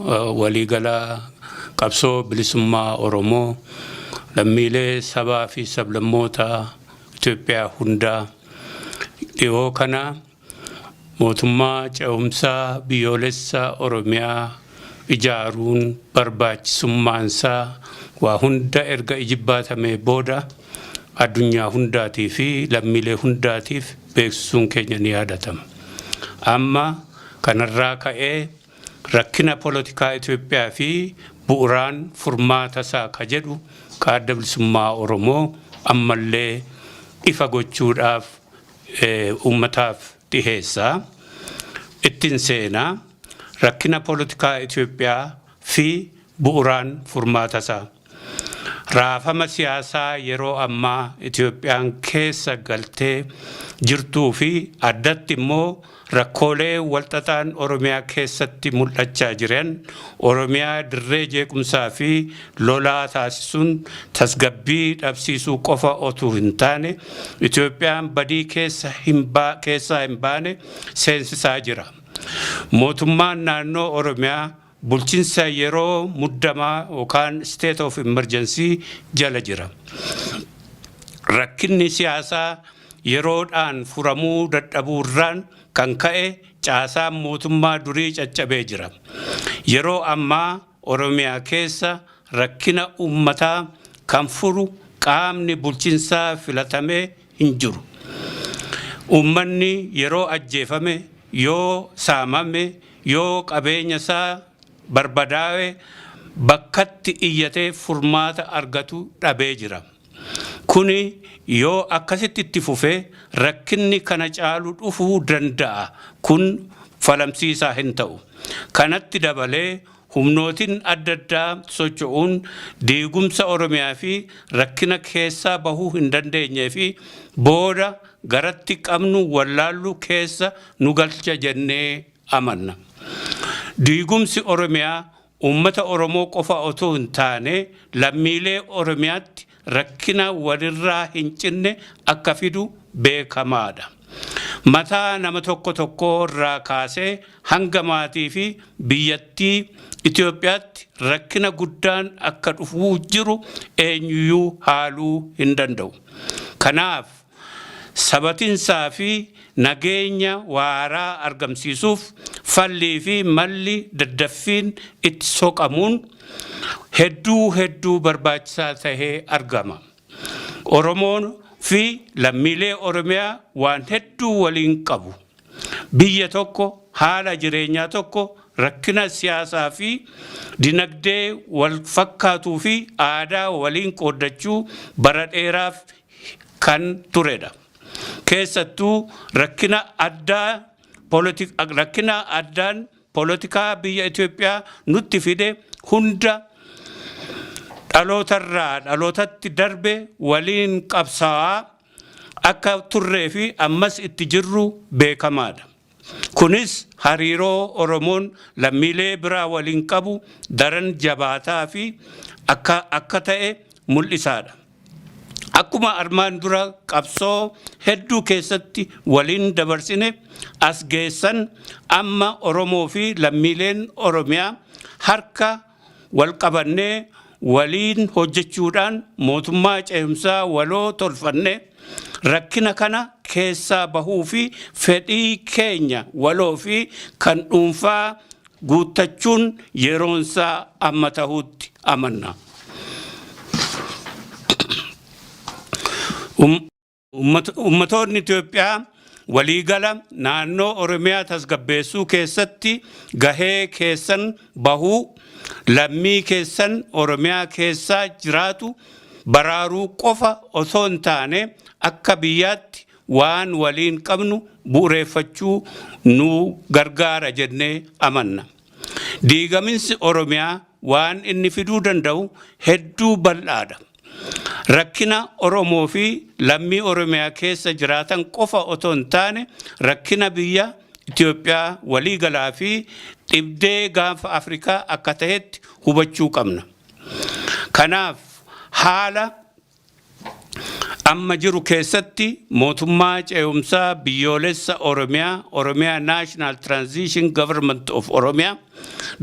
waliigalaa qabsoo bilisummaa Oromoo, lammiilee sabaa fi sablammoota Itoophiyaa hundaa, dhiyoo kana mootummaa ce'umsaa biyyoolessa Oromiyaa ijaaruun barbaachisummaansaa waa hunda erga ijibbaatamee booda addunyaa hundaatii fi lammiilee hundaatiif beeksisuun keenya ni yaadatama. Amma kanarraa ka'ee rakkina polotikaa Itoophiyaa fi bu'uraan furmaata isaa ka jedhu ka Adda Bilisummaa Oromoo ammallee ifa gochuudhaaf uummataaf dhiheessa. Ittiin seenaa rakkina polotikaa Itoophiyaa fi bu'uraan furmaata isaa. Raafama siyaasaa yeroo ammaa Itoophiyaan keessa galtee jirtuu fi addatti immoo rakkoolee walxaxaan Oromiyaa keessatti mul'achaa jiran Oromiyaa dirree jeequmsaa fi lolaa taasisuun tasgabbii dhabsiisuu qofa otuu hin taane Itoophiyaan badii keessaa hin baane seensisaa jira. Mootummaan naannoo Oromiyaa bulchiinsa yeroo muddamaa yookaan state of emergency jala jira. Rakkinni siyaasaa yeroodhaan furamuu dadhabuurraan kan ka'e caasaan mootummaa durii caccabee jira. Yeroo ammaa Oromiyaa keessa rakkina uummataa kan furu qaamni bulchiinsaa filatamee hin jiru. Uummanni yeroo ajjeefame, yoo saamame, yoo qabeenya isaa barbadaa'e bakkatti iyyatee furmaata argatu dhabee jira. Kuni yoo akkasitti itti fufee rakkinni kana caalu dhufuu danda'a. Kun falamsiisaa hin ta'u. Kanatti dabalee humnootiin adda addaa socho'uun diigumsa Oromiyaa fi rakkina keessaa bahuu hin dandeenyee fi booda garatti qabnu wallaallu keessa nu galcha jennee amanna. Diigumsi Oromiyaa uummata Oromoo qofa otoo hin taane lammiilee Oromiyaatti rakkina walirraa hin cinne akka fidu beekamaadha. Mataa nama tokko tokko irraa kaasee hanga maatii fi biyyattii Itoophiyaatti rakkina guddaan akka dhufuu jiru eenyuyyuu haaluu hin danda'u. Kanaaf sabatinsaa fi nageenya waaraa argamsiisuuf fallii fi malli daddaffiin itti soqamuun hedduu hedduu barbaachisaa tahee argama. Oromoon fi lammiilee Oromiyaa waan hedduu waliin qabu. Biyya tokko, haala jireenyaa tokko, rakkina siyaasaa fi dinagdee wal fakkaatuu fi aadaa waliin qooddachuu bara dheeraaf kan turedha. Keessattuu rakkina addaan poolitikaa biyya Itoophiyaa nutti fide hunda dhalootarraa dhalootatti darbe waliin qabsaa'aa akka turree fi ammas itti jirru beekamaadha. Kunis hariiroo Oromoon lammiilee biraa waliin qabu daran jabaataa fi akka ta'e mul'isaadha. Akkuma armaan dura qabsoo hedduu keessatti waliin dabarsine as geessan, amma Oromoo fi lammiileen Oromiyaa harka wal qabannee waliin hojjechuudhaan mootummaa ce'umsaa waloo tolfannee rakkina kana keessaa bahuu fi fedhii keenya waloo fi kan dhuunfaa guuttachuun yeroonsaa amma ta'utti amanna. Ummatoonni Itoophiyaa waliigala naannoo Oromiyaa tasgabbeessuu keessatti gahee keessan bahuu, lammii keessan Oromiyaa keessaa jiraatu baraaruu qofa osoo hin taane akka biyyaatti waan waliin qabnu bu'uureffachuu nu gargaara jennee amanna. Diigaminsi Oromiyaa waan inni fiduu danda'u hedduu bal'aadha. Rakkina Oromoo fi lammii Oromiyaa keessa jiraatan qofa otoo hin taane rakkina biyya Itoophiyaa waliigalaa fi dhibdee Gaanfa Afrikaa akka ta'etti hubachuu qabna. Kanaaf haala Amma jiru keessatti mootummaa ce'umsaa biyyoolessa Oromiyaa, Oromiyaa National Transition Government of Oromiyaa,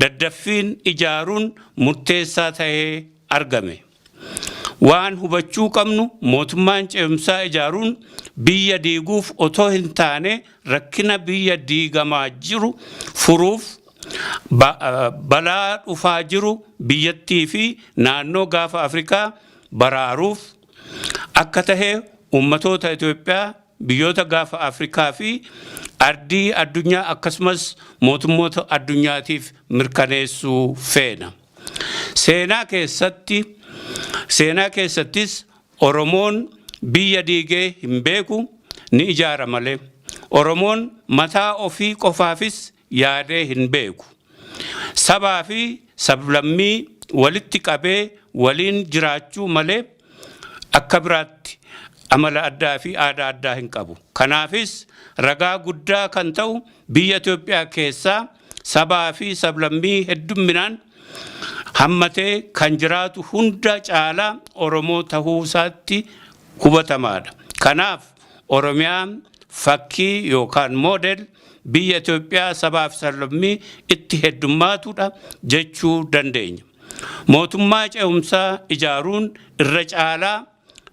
daddaffiin ijaaruun murteessaa ta'ee argame. Waan hubachuu qabnu, mootummaan ce'umsaa ijaaruun biyya diiguuf otoo hin taane, rakkina biyya diigamaa jiru furuuf, balaa dhufaa jiru biyyattii fi naannoo Gaafa Afrikaa baraaruuf akka tahe uummatoota Itoophiyaa, biyyoota Gaafa Afrikaa fi ardii addunyaa, akkasumas mootummoota addunyaatiif mirkaneessuu feena. Seenaa keessattis Oromoon biyya diigee hin beeku, ni ijaara malee. Oromoon mataa ofii qofaafis yaadee hin beeku. Sabaa fi sablammii walitti qabee waliin jiraachuu malee akka biraatti amala addaa fi aadaa addaa hin qabu. Kanaafis ragaa guddaa kan ta'u biyya Itoophiyaa keessaa sabaa fi sablammii heddumminaan hammatee kan jiraatu hunda caalaa Oromoo tahuu isaatti hubatamaadha. Kanaaf Oromiyaan fakkii yookaan model biyya Itoophiyaa sabaa fi sablammii itti heddummaatudha jechuu dandeenya. Mootummaa ce'umsaa ijaaruun irra caalaa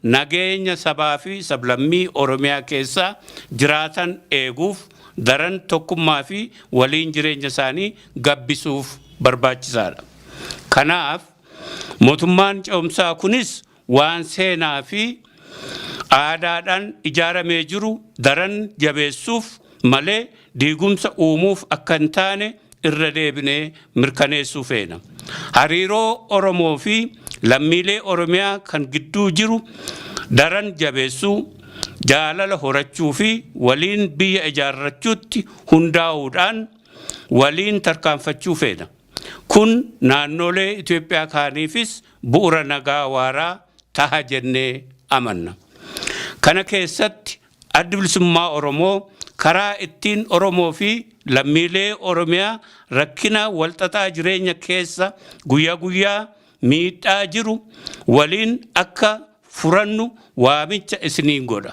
nageenya sabaa fi sablammii Oromiyaa keessa jiraatan eeguuf, daran tokkummaa fi waliin jireenya isaanii gabbisuuf barbaachisaadha. Kanaaf mootummaan ce'umsaa kunis waan seenaa fi aadaadhaan ijaaramee jiru daran jabeessuuf malee diigumsa uumuuf akka hin taane irra deebinee mirkaneessuu feena. Hariiroo Oromoo fi lammiilee Oromiyaa kan gidduu jiru daran jabeessuu, jaalala horachuu fi waliin biyya ijaarrachuutti hundaa'uudhaan waliin tarkaanfachuu feena. Kun naannolee Itoophiyaa kaaniifis bu'uura nagaa waaraa taha jennee amanna. Kana keessatti Addi Bilisummaa Oromoo karaa ittiin Oromoo fi lammiilee Oromiyaa rakkina walxaxaa jireenya keessa guyyaa guyyaa miidhaa jiru waliin akka furannu waamicha isiniin godha.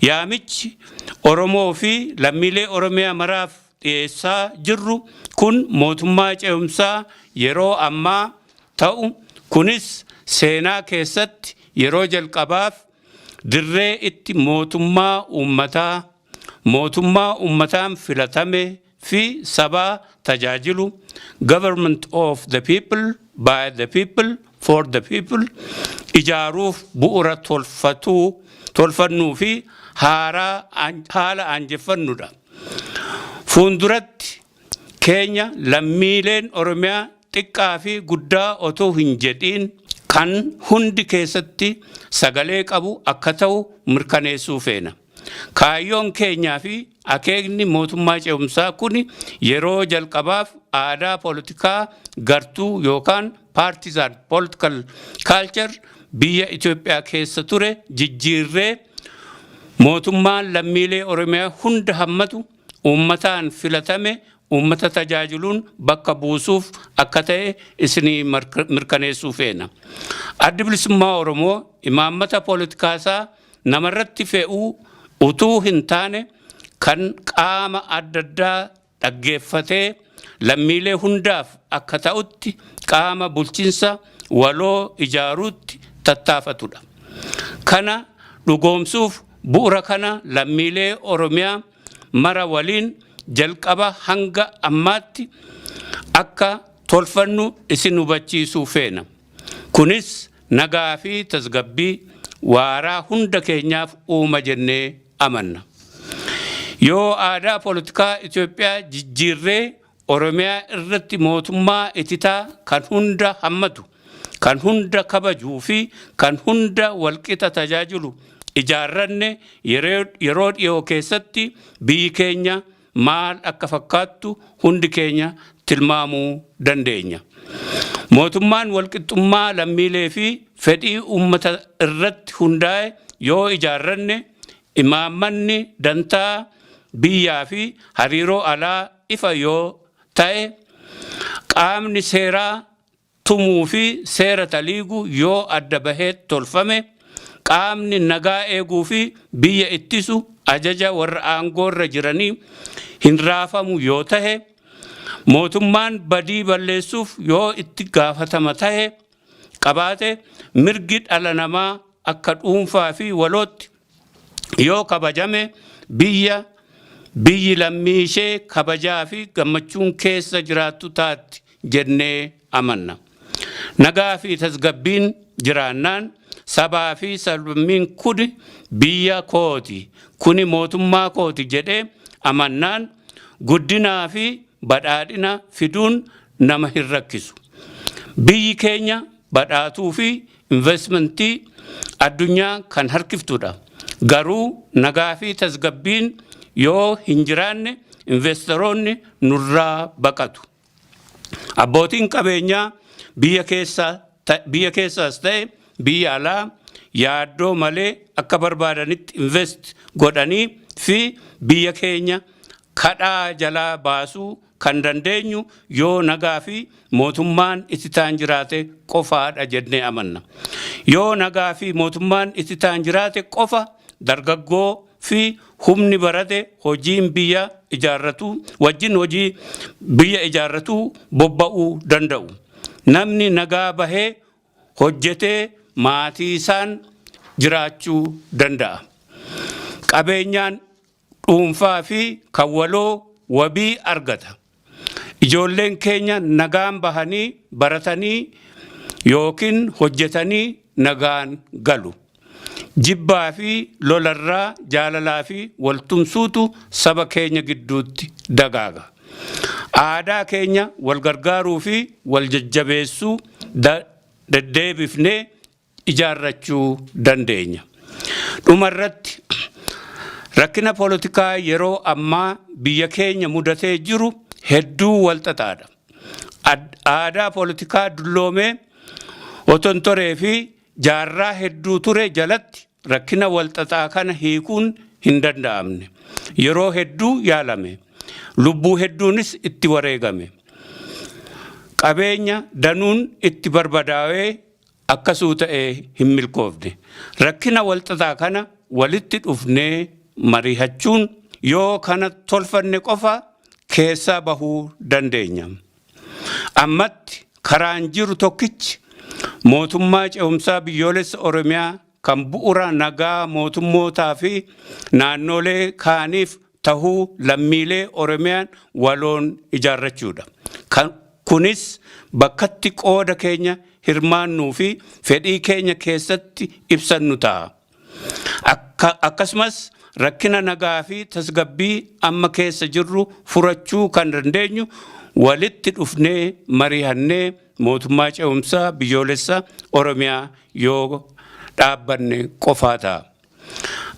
Yaamichi Oromoo fi lammiilee Oromiyaa maraaf dhiyeessaa jirru kun mootummaa ce'umsaa yeroo ammaa ta'u kunis seenaa keessatti yeroo jalqabaaf dirree itti mootummaa uummataa, mootummaa uummataan filatame fi sabaa tajaajilu, government of the people, by the people, for the people, ijaaruuf bu'uura tolfatuu tolfannuu fi haaraa haala aanjeffannudha. Fuulduratti keenya lammiileen Oromiyaa xiqqaa fi guddaa otoo hin jedhiin kan hundi keessatti sagalee qabu akka ta'u mirkaneessuu feena. Kaayyoon keenyaa fi akeekni mootummaa ce'umsaa kun yeroo jalqabaaf aadaa poolitikaa gartuu yookaan partisan political culture biyya Itoophiyaa keessa ture jijjiirree, mootummaan lammiilee Oromiyaa hunda hammatu, uummataan filatame, uummata tajaajiluun bakka buusuuf akka ta'e isinii mirkaneessuu feena. Addi Bilisummaa Oromoo imaammata poolitikaasaa namarratti fe'uu utuu hin taane, kan qaama adda addaa dhaggeeffatee lammiilee hundaaf akka ta'utti qaama bulchiinsa waloo ijaaruutti tattaafatudha. Kana dhugoomsuuf bu'uura kana lammiilee Oromiyaa mara waliin jalqaba hanga ammaatti akka tolfannu isin hubachiisuu feena. Kunis nagaa fi tasgabbii waaraa hunda keenyaaf uuma jennee amanna. Yoo aadaa poolitikaa Itoophiyaa jijjiirree Oromiyaa irratti mootummaa ititaa kan hunda hammatu, kan hunda kabajuu fi kan hunda walqixa tajaajilu ijaarranne, yeroo dhiyoo keessatti biyyi keenya maal akka fakkaattu hundi keenya tilmaamuu dandeenya. Mootummaan walqixxummaa lammiilee fi fedhii uummata irratti hundaa'e yoo ijaarranne, imaammanni dantaa biyyaa fi hariiroo alaa ifa yoo ta'e, qaamni seeraa tumuu fi seera taliigu yoo adda bahee tolfame, Qaamni nagaa eeguu fi biyya ittisu ajaja warra aangoorra jiranii hin raafamu yoo tahe, mootummaan badii balleessuuf yoo itti gaafatama tahe qabaate, mirgi dhala namaa akka dhuunfaa fi walootti yoo kabajame, biyyi lammii ishee kabajaa fi gammachuun keessa jiraattu taatti jennee amanna. Nagaa fi tasgabbiin jiraannaan sabaa fi sablammiin kuni biyya kooti, kuni mootummaa kooti jedhee amannaan guddinaa fi badhaadhina fiduun nama hin rakkisu. Biyyi keenya badhaatuu fi investmentii addunyaa kan harkiftudha. Garuu nagaa fi tasgabbiin yoo hin jiraanne investoroonni nurraa baqatu. Abbootiin qabeenyaa biyya keessaas ta'e biyya alaa yaaddoo malee akka barbaadanitti invest godhanii fi biyya keenya kadhaa jalaa baasuu kan dandeenyu yoo nagaa fi mootummaan itti ta'an jiraate qofaadha jennee amanna. Yoo nagaa fi mootummaan itti ta'an jiraate qofa dargaggoo fi humni barate hojiin biyya ijaarratu wajjin hojii biyya ijaarratu bobba'uu danda'u. Namni nagaa bahee hojjetee maatii isaan jiraachuu danda'a. Qabeenyaan dhuunfaa fi kan waloo wabii argata. Ijoolleen keenya nagaan bahanii baratanii yookiin hojjetanii nagaan galu. Jibbaa fi lolarraa jaalalaa fi waltumsuutu saba keenya gidduutti dagaaga. Aadaa keenya wal gargaaruu fi wal jajjabeessuu deddeebifnee ijaarrachuu dandeenya. Dhumarratti, rakkina poolitikaa yeroo ammaa biyya keenya mudatee jiru hedduu walxaxaadha. Aadaa poolitikaa dulloomee otontoree fi jaarraa hedduu ture jalatti rakkina walxaxaa kana hiikuun hin danda'amne. Yeroo hedduu yaalame. Lubbuu hedduunis itti wareegame. Qabeenya danuun itti barbadaa'ee akkasuu ta'ee hin milkoofne. Rakkina walxaxaa kana walitti dhufnee mari'achuun yoo kana tolfanne qofa keessaa bahuu dandeenya. Ammatti karaan jiru tokkichi mootummaa ce'umsaa biyyoolessa Oromiyaa kan bu'uura nagaa mootummootaa fi naannolee kaaniif tahuu lammiilee Oromiyaan waloon ijaarrachuudha. Kunis bakkatti qooda keenya hirmaannuu fi fedhii keenya keessatti ibsannu ta'a. Akkasumas rakkina nagaa fi tasgabbii amma keessa jirru furachuu kan dandeenyu walitti dhufnee mari'annee mootummaa ce'umsaa biyyoolessa Oromiyaa yoo dhaabbanne qofaa ta'a.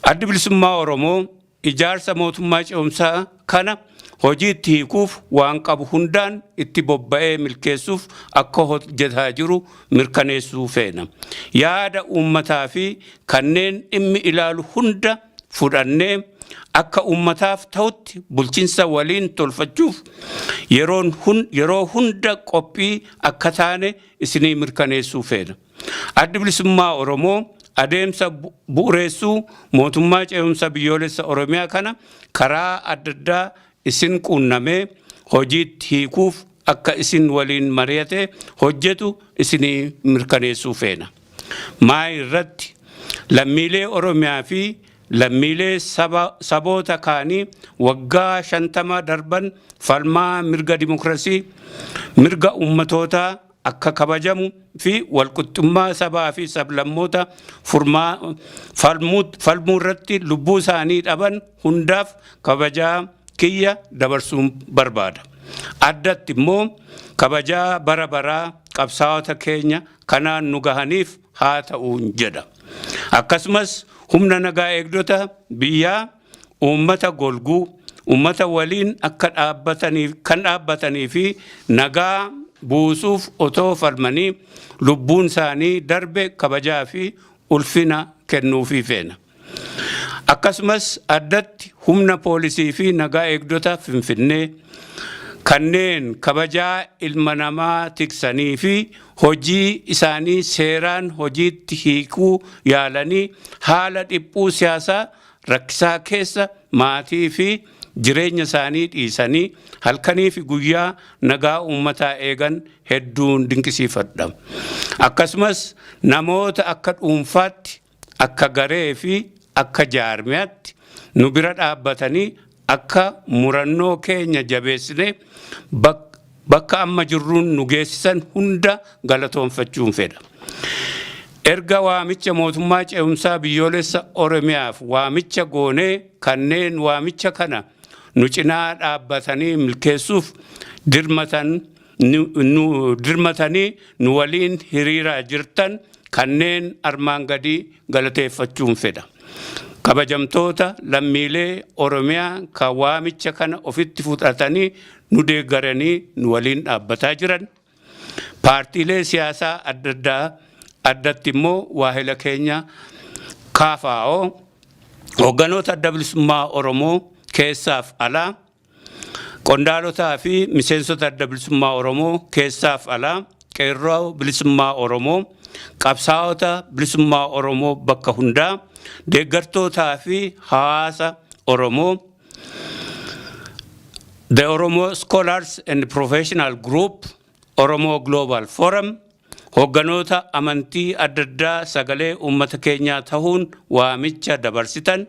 Addi Bilisummaa Oromoo ijaarsa mootummaa ce'umsaa kana hojiitti hiikuuf waan qabu hundaan itti bobba'ee milkeessuuf akka hojjetaa jiru mirkaneessuu feena. Yaada uummataa fi kanneen dhimmi ilaalu hunda fudhannee akka uummataaf ta'utti bulchiinsa waliin tolfachuuf yeroo hunda qophii akka taane isinii mirkaneessuu feena. Addi Bilisummaa Oromoo adeemsa bu'uureessuu mootummaa ce'umsa biyyoolessa Oromiyaa kana karaa adda addaa isin quunnamee hojiitti hiikuuf akka isin waliin mari'atee hojjetu isinii mirkaneessuu feena. Maa irratti lammiilee Oromiyaa fi lammiilee saboota kaanii waggaa 50 darban falmaa mirga dimokiraasii, mirga uummatootaa akka kabajamu fi walqixxummaa sabaa fi sablammoota falmuu irratti lubbuu isaanii dhaban hundaaf kabajaa kiyya dabarsuun barbaada. Addatti immoo kabajaa bara baraa qabsaa'ota keenya kanaan nu gahaniif haa ta'uun jedha. Akkasumas humna nagaa eegdota biyyaa uummata golguu, uummata waliin akka dhaabbataniif kan dhaabbatanii fi nagaa buusuuf otoo falmanii lubbuun isaanii darbe kabajaa fi ulfina kennuufii feena. Akkasumas addatti humna poolisii fi nagaa eegdota Finfinnee Kanneen kabajaa ilma namaa tiksanii fi hojii isaanii seeraan hojiitti hiikuu yaalanii haala dhiphuu siyaasaa rakkisaa keessa maatii fi jireenya isaanii dhiisanii halkanii fi guyyaa nagaa uummataa eegan hedduun dinqisiifadha. Akkasumas namoota akka dhuunfaatti, akka garee fi akka jaarmiyaatti nu bira dhaabbatanii akka murannoo keenya jabeessine bakka amma jirruun nu geessisan hunda galatoonfachuun fedha. Erga waamicha mootummaa ce'umsaa biyyoolessa Oromiyaaf waamicha goonee, kanneen waamicha kana nu cinaa dhaabbatanii milkeessuuf dirmatan, nu dirmatanii nu waliin hiriiraa jirtan kanneen armaan gadii galateeffachuun fedha. Kabajamtoota lammiilee Oromiyaa kan waamicha kana ofitti fudhatanii nu deeggaranii nu waliin dhaabbataa jiran, paartiilee siyaasaa adda addaa, addatti immoo waahila keenya KFO, hoogganoota Adda Bilisummaa Oromoo keessaaf alaa, qondaalotaa fi miseensota Adda Bilisummaa Oromoo keessaaf alaa, qeerroo bilisummaa Oromoo, qabsaa'ota bilisummaa Oromoo bakka hundaa, deeggartootaa fi hawaasa Oromoo, The Oromo Scholars and Professional Group, Oromo Global Forum, hoogganoota amantii adda addaa sagalee uummata keenyaa ta'uun waamicha dabarsitan,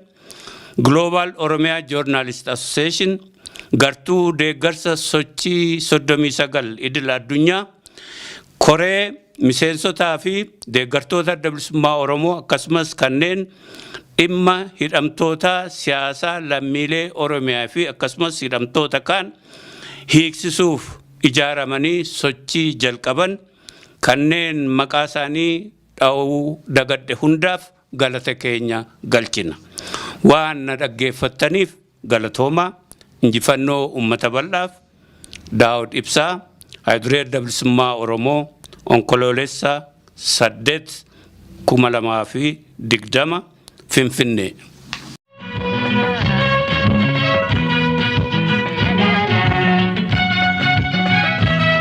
Global Oromia Journalist Association, gartuu deeggarsa sochii 39 idil addunyaa, koree miseensotaa fi deeggartoota Adda Bilisummaa Oromoo, akkasumas kanneen dhimma hidhamtoota siyaasaa lammiilee Oromiyaa fi akkasumas hidhamtoota kaan hiiksisuuf ijaaramanii sochii jalqaban, kanneen maqaa isaanii dha'uu dagadhe hundaaf galata keenya galchina. Waan na dhaggeeffattaniif galatoomaa. Injifannoo uummata bal'aaf. Daawud Ibsaa, Hayiduree Adda Bilisummaa Oromoo, Onkoloolessa 8, 2020, Finfinnee.